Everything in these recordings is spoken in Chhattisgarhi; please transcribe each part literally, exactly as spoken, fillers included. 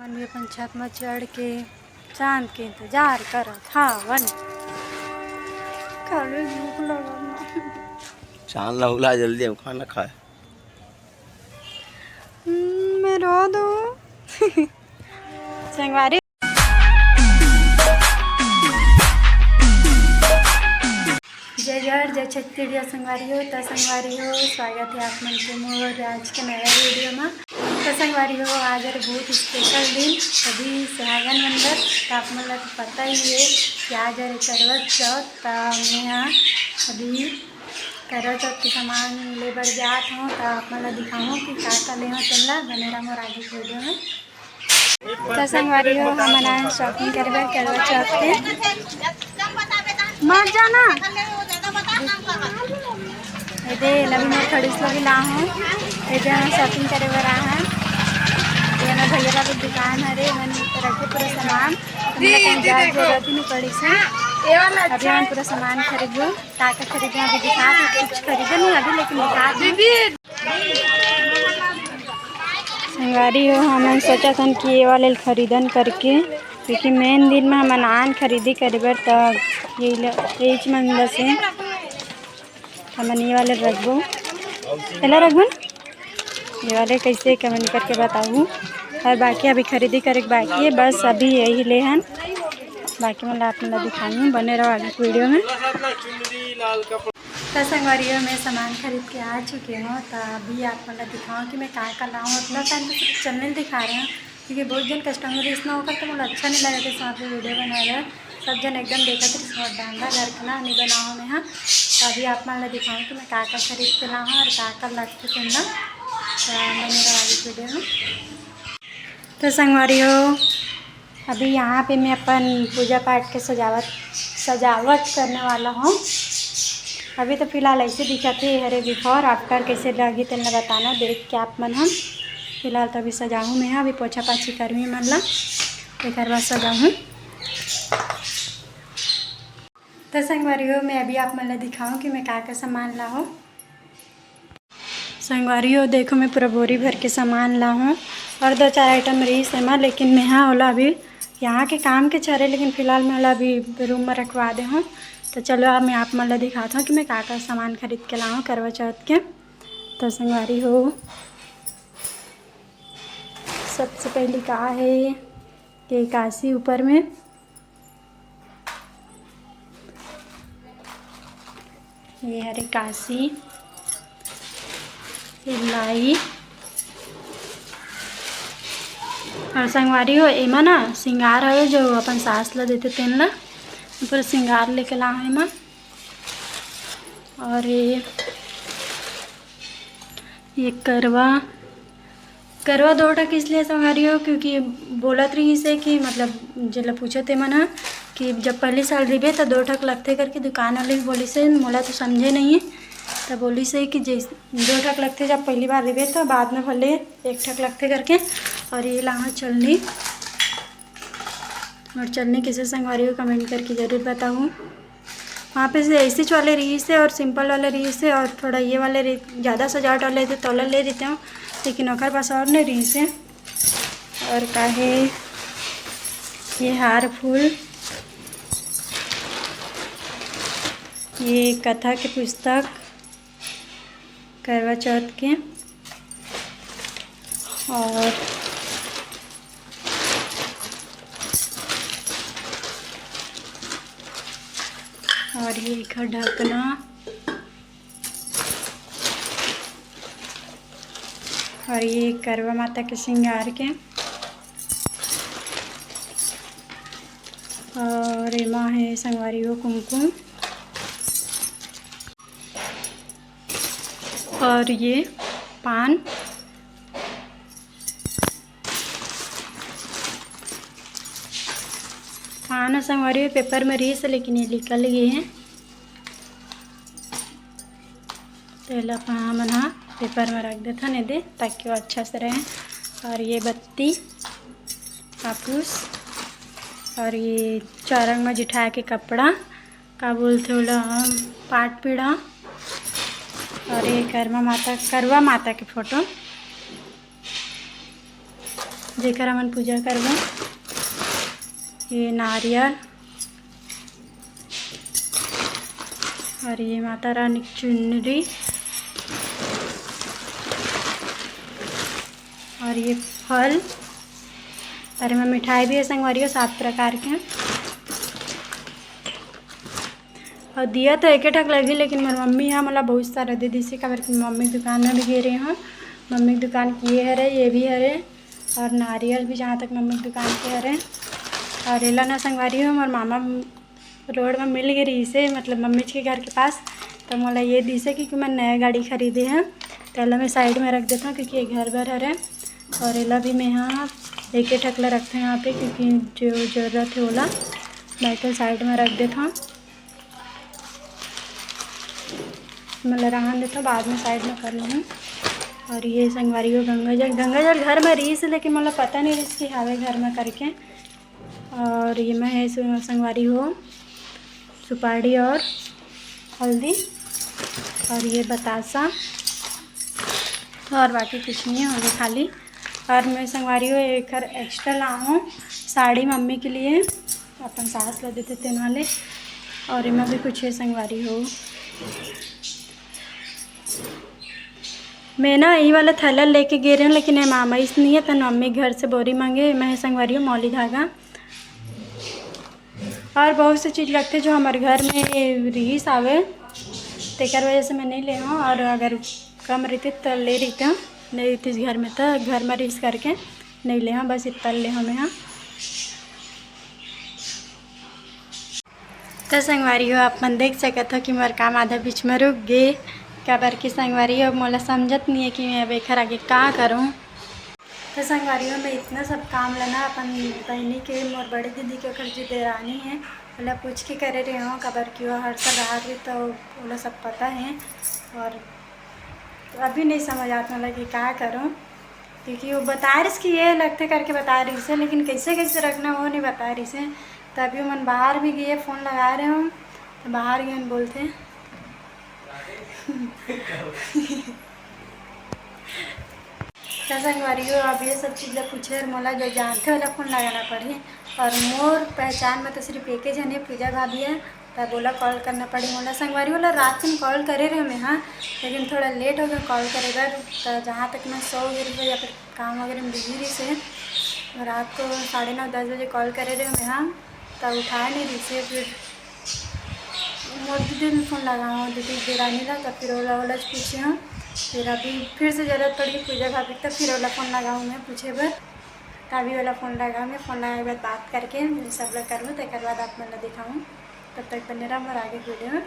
हम भी अपन छत म चढ़ के चांद के इंतजार करत हावन। काले भूख लगल ना। चांद ला उला जल्दी, हम खाना खाए। हम्म, मैं रो दूँ। संगवारी। जय जोहार, जय छत्तीसगढ़ संगवारी हो। त संगवारी हो, स्वागत है आप मन के मोर आज के नया वीडियो में। त संगवारी हो, आज हर बहुत स्पेशल दिन, अभी सुहागन मन बर। त आप मन ला तो पता ही है कि आज हर करवा चौथ। त मैं हा अभी करवा चौथ के सामान ले बर जात हूँ। त आप मन ला दिखाऊँ कि का का ले हूँ, तेन ला बने रहा मोर आगे के वीडियो में। त संगवारी हो, हमन आए शॉपिंग करे बर करवा चौथ के। मत जाना। ये दे, नवी मोर खड़ीस लगी ला हूँ। ये दे, हम शॉपिंग करे बर आ हैं। ये हमर भैया बाबू दुकान हरे, मन रखे पूरा सामान। हमन ला कहीं जाए जरूरत ही नहीं पड़ी से। अभी हम पूरा सामान खरीदबो। का का खरीदे अभी दिखा दे, कुछ खरीदे नहीं अभी, लेकिन दिखा दे। संगवारी हो, हमन सोचत हन कि ये वाले ल खरीदन करके, क्योंकि मेन दिन में हमन आन खरीदी करे बर, त यही ल-, यहीच मन बस है। हमन ये वाले रखबो, एला रखबो न? ये वाले कैसे, कमेंट करके बताहू। और बाकी अभी खरीदी करे के बाकी है, बस अभी यही ले हन, बाकी मन ला आप मन ला दिखाऊँ, बने रहो आगे के वीडियो में। त संगवारी हो, मैं सामान खरीद के आ चुके हूँ। त अभी आप मन ला दिखाऊँ कि मैं का का लाऊँ। उतना टाइम तो सिर्फ चलने दिखा रहे हैं, क्योंकि बहुत जन कस्टमर इसना होकर तो मोला अच्छा नहीं लगा था वहाँ पे वीडियो बनाए बर। सब जन एकदम देखत रहिस मोर डांडा घर के ना नहीं बनाओ मैं हा। त अभी आप मन ला दिखाऊँ कि मैं का का खरीद के लाऊँ और का का लगथे तेन ला। त बने रहो आगे वीडियो में। त संगवारी हो, अभी यहाँ पे मैं अपन पूजा पाठ के सजावट, सजावट करने वाला हूँ। अभी तो फिलहाल ऐसे दिखत हे, हरे before after कैसे लगी तेन ला बताना देख के आप मन हम। फिलहाल तो अभी सजाहूँ मैं, अभी पोछा पाछी करहूँ मन ला, एकर बाद सजाहूँ। तो संगवारी हो, मैं अभी आप मन ला दिखाऊँ कि मैं का का सामान ला हूँ। संगवारी हो, देखो, मैं पूरा बोरी भर के सामान ला हूँ और दो चार आइटम रहिस एमा, लेकिन मैं हा ओला अभी यहाँ के काम के चरे, लेकिन फिलहाल मैं ओला अभी रूम में रखवा दे हूँ। तो चलो, अब मैं आप मन ला दिखाता हूँ कि मैं का का सामान खरीद के ला हूँ करवा चौथ के। तो संगवारी हो, सबसे पहली का है ये काशी ऊपर में, ये हरे काशी, ये लाई। और संगवारी हो, एमा ना सिंगार हवे जो अपन सास ला देथे तेन ला, पूरा सिंगार लेके ला हूँ एमा। और ये ये करवा, करवा दो ठक इसलिए संगवारी हो, क्योंकि बोलत रहिस हे कि मतलब जेला पूछत हे मन ह कि जब पहली साल रहिबे त दो ठक लगथे करके दुकान वाले भी बोलिस हे, मोला तो समझे नहीं है। त बोलिस हे कि जे दो ठक लगथे जब पहली बार रहिबे, त बाद में भले एक ठक लगथे करके। और ये लाहा चलनी, और चलनी कैसे संगवारी हो, कमेंट करके जरूर बताऊँ। वहाँ पे से ऐसे वाले रहिस हे और सिंपल वाले रहिस हे और थोड़ा ये वाले रहि-, ज़्यादा सजावट वाले रहिते तो ओला ले लेते हूँ, लेकिन ओकर पास और नहीं रहिस हे। और का हे, ये हार फूल, ये कथा के पुस्तक, करवा चौथ के, और और ये एक ढकना, और ये करवा माता के श्रृंगार के, और एमा है संगवारी हो कुमकुम, और ये पान, पान ह संगवारी हो पेपर में रहिस हे, लेकिन ये निकल गए हैं। तो एला अपन हमन हा पेपर में रख देथन एदे, ताकि वो अच्छा से रहे। और ये बत्ती, पापूस, और ये चौरंग में जिठाए के कपड़ा, का बोलथे ओला, पाट पीड़ा, और ये करवा माता, करवा माता के फोटो। जेकर हमन पूजा करबो। ये नारियल और ये माता रानी के चुनरी और ये फल और एमा मिठाई भी है संगवारी हो, सात प्रकार के। और दिया तो एके ठक लगही, लेकिन मोर मम्मी ह मोला बहुत सारा दे दिसे, काबर कि मम्मी के दुकान में भी गे रहे हूँ। मम्मी के दुकान के ये हरे, ये भी हरे, और नारियल भी जहाँ तक मम्मी के दुकान के हरे। और एला ना संगवारी हो, मोर मामा रोड में मिल गे रहिसे, मतलब मम्मी के घर के पास, तो मोला ये दिसे कि, कि मैं नया गाड़ी खरीदे हैं, तो एला मैं साइड में रख देता हूँ, क्योंकि ये घर बर हरे। और एला भी मैं यहाँ एक एक ठक ला रखते हैं यहाँ पे, क्योंकि जो जरूरत है ओला मैं तो साइड में रख देता हूँ। मतलब रहन देता हूँ, बाद में साइड में कर लूँगी। और ये संगवारी हो गंगा जल, गंगा जल घर में रहिस, लेकिन मतलब पता नहीं रहिस कि हावे घर में करके। और ये मैं है सु-, संगवारी हो सुपारी और हल्दी और ये बतासा और बाकी कुछ नहीं होगे खाली। और मैं संगवारी हो एक एक्स्ट्रा लाऊँ साड़ी मम्मी के लिए, अपन सास ला देते तेन वाले। और एमा भी कुछ है संगवारी हो, मैं ना यही वाला थैला लेके गे रहे हूँ, लेकिन एमा अमाइस नहीं है, तो मम्मी घर से बोरी मांगे। मैं संगवारी हो मौली धागा और बहुत से चीज़ लगते जो हमारे घर में रिहिस आवे, तेकर वजह से मैं नहीं ले हूँ। और अगर कम रहती तो ले रही, नहीं रहती घर में, तो घर में रिहिस करके नहीं ले हूँ, बस इतना ले हूँ मैं। हाँ, तो संगवारी हो, आप मन देख सकत हो कि मोर काम आधा बीच में रुक गे, काबर कि संगवारी हो, मोला समझत नहीं है कि मैं अब एखर आगे का करूँ। तो संगवारी हो, मैं इतना सब काम ला ना अपन बहिनी के, मोर बड़ी दीदी के, ओकर जो देरानी है, ओला पूछ के करे रहे हूँ, काबर कि वो हर साल राहत रही, तो ओला सब पता है। और अभी नहीं समझ आत मोला कि का करूँ, क्योंकि वो बता रहिस कि ये लगथे करके बता रहिस हे, लेकिन कैसे कैसे रखना वो नहीं बता रहिस हे। तो अभी मन बाहर भी गए, फ़ोन लगा रहे हूँ, तो बाहर गए बोलते हैं। तो संगवारी हो, अब ये सब चीज़ ला पूछे और मोला जो जानते वाला फ़ोन लगाना पड़ी। और मोर पहचान में तो सिर्फ एक ही जने पूजा भाभी है, तब ओला कॉल करना पड़ी मोला। संगवारी हो, ओला रात में कॉल करे रहे मैं, हाँ, लेकिन थोड़ा लेट हो गया कॉल करे बर। तो जहाँ तक मैं सो गई रही या फिर काम वगैरह में बिजी रही से, रात को साढ़े नौ दस बजे कॉल करे रहे मैं, हाँ, तब उठाए नहीं रही से। फिर मोर दीदी ने फ़ोन लगाऊँ, दीदी देरानी ला, तब फिर ओला, ओला पूछे हूँ। फिर अभी फिर से ज़रूरत पड़ी पूजा भाभी, तब फिर ओला फ़ोन लगाऊँ मैं पूछे बर। तभी ओला फ़ोन लगाऊँ मैं, फ़ोन लगाए के बाद बात करके सब लोग करूँ, तेकर बाद आप मन ला दिखाऊँ। तब तक बने रहा मोर आगे वीडियो में।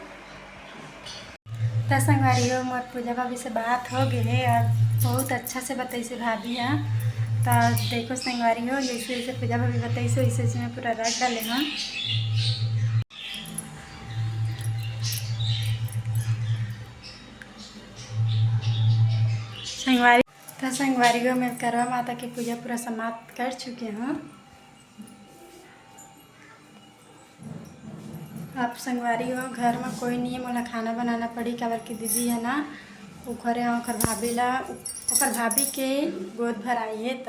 तो संगवारी हो, मोर पूजा भाभी से बात हो गई है और बहुत अच्छा से बताइसे भाभी है। तो देखो संगवारी हो, जैसे जैसे पूजा भाभी बताइसे वैसे वैसे मैं पूरा रख डाले हूँ। संगवारी, तो संगवारी हो, मैं करवा माता की पूजा पूरा समाप्त कर चुके हूँ। आप संगवारी हो, घर में कोई नहीं है, मोला खाना बनाना पड़ी, काबर की दीदी है ना, ओखरे ओखर भाभी ला, ओखर भाभी के गोद भर आई है, त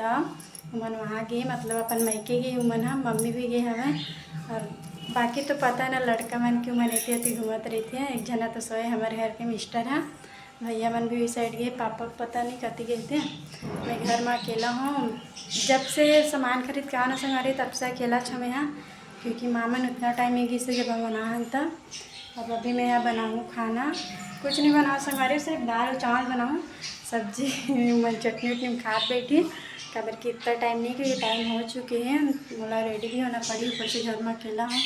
उमन वहाँ गे, मतलब अपन मायके गे, उमन ह, मम्मी भी गे हवे। और बाकी तो पता है ना, लड़का मन के उमन एती एती घूमत रहते हैं। एक जना तो सोए हमारे घर के मिस्टर है, भैया मन भी उस साइड गए, पापा पता नहीं कति गए थे। मैं घर में अकेला हूँ। जब से सामान खरीद के आना संगवारी, तब से अकेला छ मैं यहाँ, क्योंकि मामन उतना टाइम एक से जब हम बना हन तब। अब अभी मैं यहाँ बनाऊँ खाना, कुछ नहीं बनाऊँ संगवारी, सिर्फ दाल चावल बनाऊँ, सब्जी मन चटनी उटनी में खात बैठी, काबर कि इतना टाइम नहीं, क्योंकि टाइम हो चुके हैं, मोला रेडी भी होना पड़ी, ऊपर से घर में अकेला हूँ,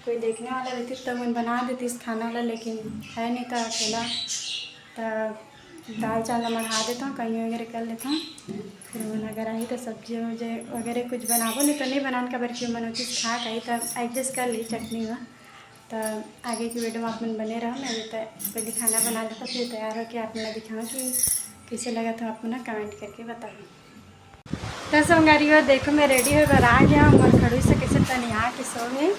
कोई देखने वाला रहती तब मैं बना देती इस खाना ला, लेकिन है नहीं था अकेला। तो दाल चावल मढ़ा देता हूँ, कहीं वगैरह कर लेता हूँ। फिर मन अगर आई तो सब्जी वजे-, वगैरह कुछ बनाबो, नहीं तो नहीं बनान, काबर कि मन होती खा के आई तो एडजस्ट कर ली चटनी में। तो आगे की वीडियो में आप मन बने रहो। मैं अभी तो पहले खाना बना लेता, फिर तैयार होके आप मन दिखाऊँ कि कैसे लगा, तो आप मन कमेंट करके बताओ। तो संगवारी हो, देखो मैं रेडी होकर आ गया हूँ, मोर खड़ूस ह कैसे तनिया के सो हे।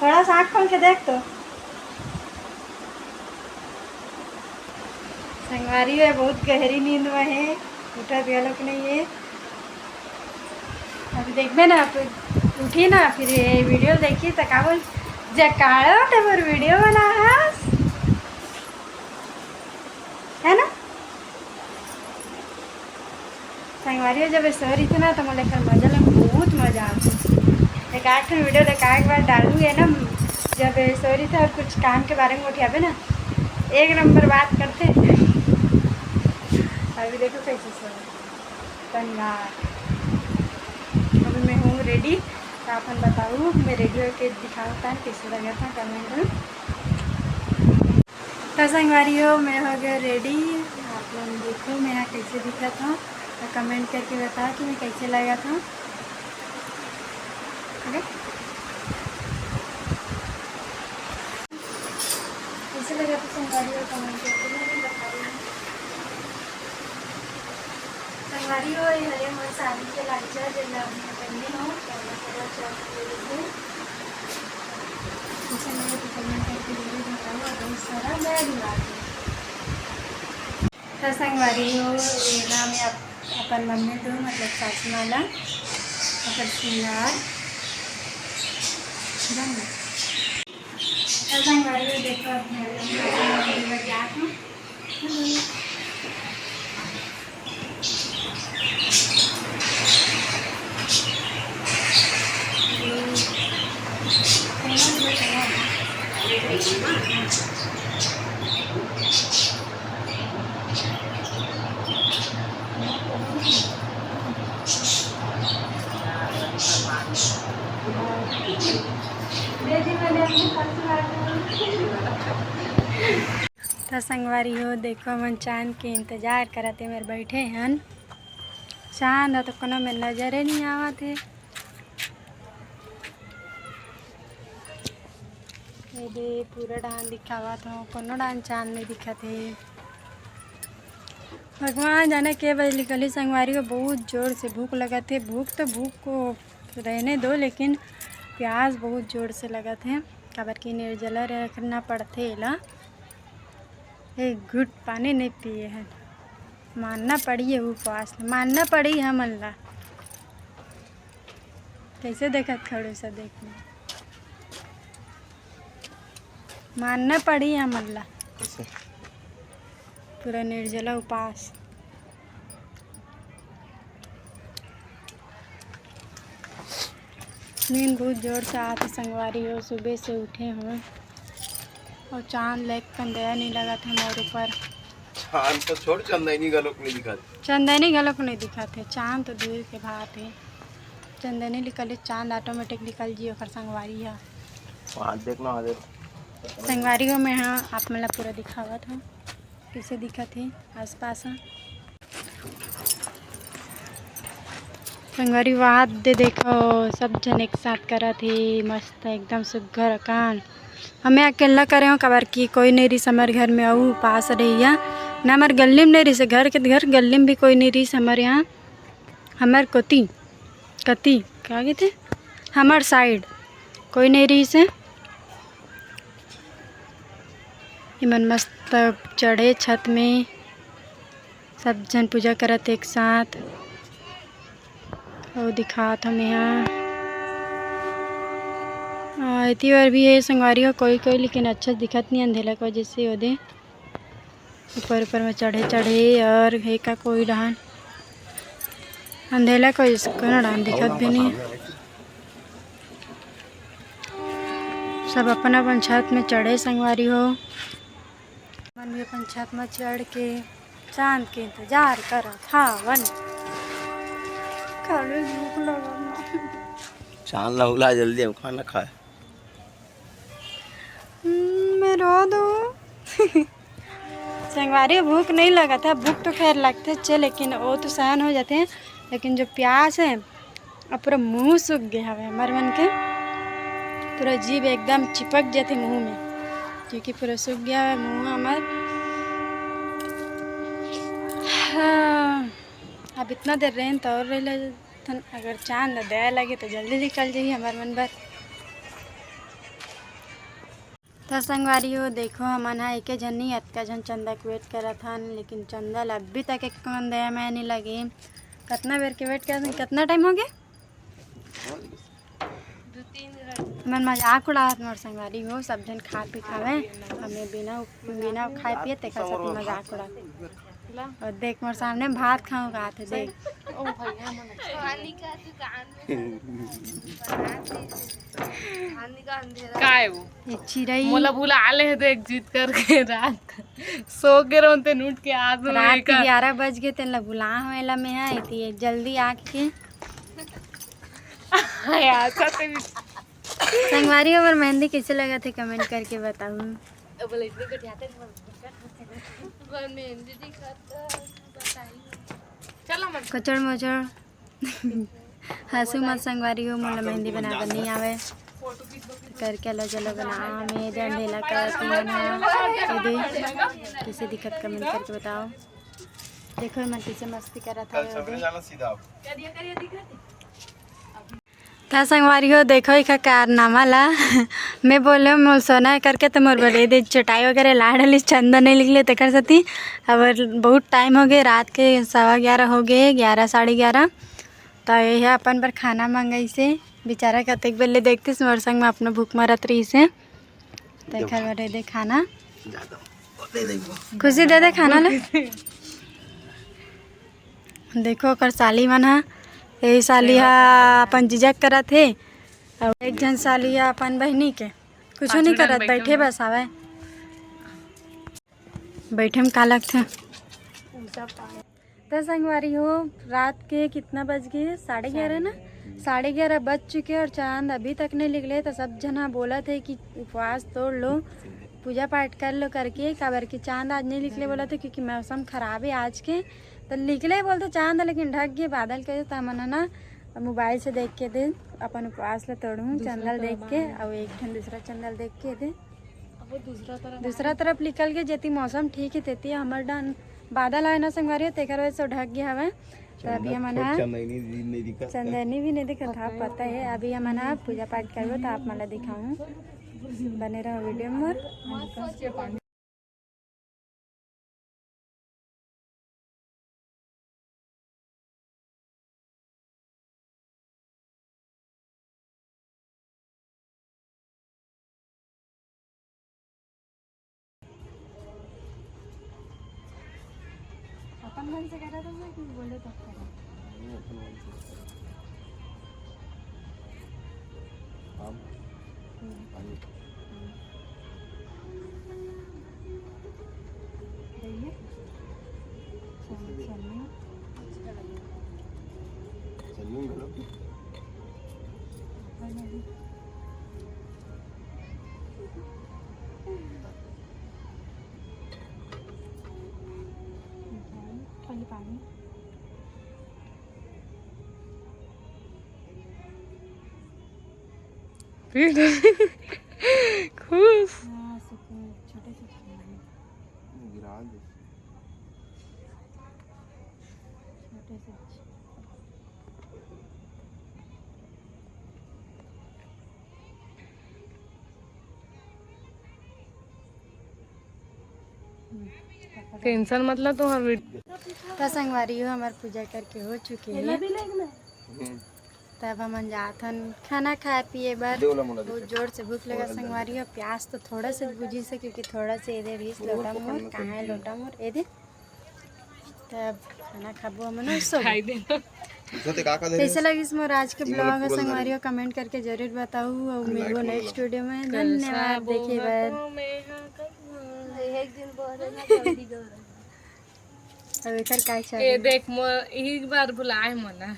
थोड़ा सा आँख खोल के देख तो। संगवारी हो, बहुत गहरी नींद में हे, उठत घलोक नहीं हे। अभी देखबे ना, फिर उठी ना, फिर ये वीडियो देखी तो का बोल, "जकाड़ो ते मोर वीडियो बना हस," है ना? संगवारी हो, जब ये सो रहिथे ना, तो मोला एकर मजा ले बहुत मजा आथे। एक आध ठन वीडियो ल एक आध बार डालहूँ ये ना, जब ये सो रहिथे और कुछ काम के बारे में गोठियाबे ना, एक नंबर बात करथे। अभी देखो कैसे सो रहे। धन्यवाद। अभी मैं हूँ रेडी, तो आप मन बताओ, मैं रेडी होके दिखाओ तान कैसे लगा था कमेंट में। तो संगवारी हो, मैं हो गया रेडी। आप लोग देखो मैं यहाँ कैसे दिखत हूँ, तो कमेंट करके बताओ कि मैं कैसे लगा था। ओके, कैसे लगा था संगवारी हो, कमेंट करके मैं भी बता रही हूँ। संगवारी हो, ये हरे मोर साड़ी के लांचा, जेला मैं पहने हूँ, तो मैं थोड़ा सा दे देती हूँ। इसे मेरे को कमेंट करके जरूर बताओ, और बहुत सारा बैग ला दो। तो संगवारी हो, ये ना मैं अप-, अपन मम्मी तो मतलब सासू माँ ला अपन श्रृंगार जान। तो संगवारी हो, देखो अब मैं अपन सासू माँ के घर जात हूँ। तो संगवारी हो, देखो, हमन चांद के इंतजार करत हे, मेर बैठे हन। चांद ह तो कोनो में नजरे नहीं आवत हे। ये दे, पूरा डांड दिखावत हो, कोनो डांड चांद नहीं दिखत हे। भगवान जाने के बजे निकली संगवारी हो, बहुत जोर से भूख लगत हे। भूख तो भूख को रहने दो, लेकिन प्यास बहुत जोर से लगत हे, काबर कि निर्जला रखना पड़थे एला। एक घुट पानी नहीं पिए हन, मानना पड़ी ये उपवास, मानना पड़ी हमन ला। कैसे देखत खड़ू सा, देख ले। मानना पड़ी हमन ला। कैसे? पूरा निर्जला उपास। नींद बहुत जोर से आत हे संगवारी हो, सुबह से उठे हो और चांद लेक कंदया नहीं लगत हे मोर ऊपर। चांद तो छोड़, चंदैनी घलोक नहीं दिखत। चंदैनी घलोक नहीं दिखत हे, चांद तो दूर के बात हे। चंदैनी निकले, चांद automatic निकल जी ओकर संगवारी ह। वहाँ देख ना, वहाँ देख। संगवारी हो, मैं हाँ आप मन ला पूरा दिखावत हूँ, कैसे दिखत हे आसपास ह। संगवारी, वहाँ दे देखो, सब झन एक साथ करत हे, मस्त एकदम सुग्घर अकान। हमें अकेला करे हो, काबर कि कोई नहीं रहिस हमर घर में, अऊ पास रहिया ना, हमर गल्ली में नहीं रहिस, घर के घर गल्ली में भी कोई नहीं रहिस हमर यहाँ, हमर कोती, कती, का कहिथे, हमर side कोई नहीं रहिस हे। इमन मस्त चढ़े छत में, सब झन पूजा करत एक साथ। अउ दिखात हमें यहाँ, आ, एती बर भी हे संगवारी हो कोई कोई, लेकिन अच्छा दिखत नहीं अंधेला के वजह से। ओदे ऊपर ऊपर में चढ़े चढ़े और हे का कोई डहान अंधेला के वजह से कोनो डहान दिखत भी नहीं। सब अपन अपन छत में चढ़े संगवारी हो। मन भी अपन छत में चढ़ के चांद के इंतजार करत हावन। काले भूख लगल ना। चांद ला उला जल्दी, हम खाना खाए। हम्म, मैं रो दूँ। संगवारी, भूख नहीं लगत हे, भूख तो खैर लगथे चे, लेकिन वो तो सहन हो जाथे, लेकिन जो प्यास हे, अब पूरा मुंह सूख गया हवे हमर मन के, पूरा जीभ एकदम चिपक जाथे मुंह में, क्योंकि पूरा सूख गया हवे मुंह हमर। हाँ, अब इतना देर रेन तो और रह लेथन, अगर चांद ला दया लगे तो जल्दी निकल जाही हमर मन बर। तो संगवारी हो, देखो, हमन ह एके झन नहीं, अतका झन चंदा के वेट करत हन, लेकिन चंदा ल अभी तक एक मन दया में नहीं लगे। कतना बेर के वेट करत हन, कतना टाइम हो गया? मन मजाक उड़ावत मोर संगवारी हो, सब झन खा पी खावे, हमें बिना बिना खाए पिए तेकर साथ मजाक उड़ा। और देख, मोर सामने भात खाऊं कहा थे, देख। ओ भैया, मन का है वो? ये चिरई। मोला बुला ले, देख, जीत करके रात सो के रहो, तेन उठ के आ जाओ रात के एकर। ग्यारह बज गए, तेन ला बुला हो एला मैं, हाँ, इतनी जल्दी आके। हाँ, यार, सच में। संगवारी, हमर मेहंदी कैसे लगा थे, कमेंट करके बताऊ। अब बोले, इतने गठियाते हैं, मेहंदी दिखा तो बताइए। चलो, मन। कचड़ मचड़। हंसू मत संगवारी हो, मोला मेहंदी बनावे नहीं आवे। करके लो, चलो बना, मैं ध्यान ढेला करती हूँ ना। ये दे, कैसे दिखत, कमेंट करके बताओ। देखो, मन कैसे मस्ती करत हवे, वो दे। त संगवारी हो, देखो एखर कारनामा ला। मैं बोले मोर सोना है करके, तो मोर बड़े दे चटाई वगैरह ला डलिस, चंदा नहीं निकले तेकर सेती। अब बहुत टाइम हो गए, रात के सवा ग्यारह हो गए, ग्यारह, साढ़े ग्यारह। तो ये है अपन बर खाना मंगाइसे। बेचारा कतेक बेर ले देखतिस, मोर संग में अपना भूख मरत रहिसे। तेखर बड़े दे खाना। खुशी दे दे खाना ले। देखो ओकर साली मन ह, यही साली ह अपन जीजा के करत हे, अउ एक झन साली ह अपन बहिनी के। कुछ नहीं करत, बैठे बस आवे। बैठे में का लगथे? तो संगवारी हो, रात के कितना बज गए? साढ़े ग्यारह ना? साढ़े ग्यारह बज चुके और चांद अभी तक नहीं निकले। तो सब जना बोलत हे कि उपवास तोड़ लो, पूजा पाठ कर लो करके, काबर कि चांद आज नहीं निकले बोलत हे, क्योंकि मौसम खराब है आज के। तो निकले बोलते चांद, लेकिन ढक गए बादल के। तो हमन ह ना मोबाइल से देख के दे अपन उपवास ला तोड़हूँ, चंदा ल देख के, अउ एक ठन दूसरा चंदा ल देख के दे। अब वो दूसरा तरफ दूसरा तरफ निकल के, जेती मौसम ठीक है, तेती हमर डान बादल आए ना संगवारी हो, तेकर वजह से ढक गया हवे। तो अभी हमन ह चंदनी भी नहीं दिखत। चंदनी भी नहीं दिखत, हाँ, पता है। अभी हमन ह पूजा पाठ करबो, तो आप मन ला दिखाऊँ, बने रहो वीडियो में। अपन मन से करा था कि बोले तब करा। नहीं, अपन मन से। आम। हम्म। पानी। हम्म। दही है? चलो, चलो। चलो, घलो। अपन अभी खाली पानी। खुश। हाँ, सुकून, छोटे से खाना है। गिरा दे। छोटे से। टेंशन मतलब तुम्हार वीडियो। तो संगवारी हो, हमार पूजा करके हो चुके हैं। तब हमन जात हन खाना खाए पिए बर। बहुत जोर से भूख लगा संगवारी हो। प्याज तो थोड़ा से बुझिस हे, क्योंकि थोड़ा से एदे रहिस लोटा मोर, कहाँ है लोटा मोर, एदे। तब खाना खाबो हमन, सो खाई देना। कैसे लगिस मोर आज के ब्लॉग संगवारी हो, कमेंट करके जरूर बताऊ, और मिलबो नेक्स्ट वीडियो में। धन्यवाद देखे बर। एक दिन बहुत है ना, जल्दी दो। अब एकर का ए देख, मोर एक बार बुलाए मोला।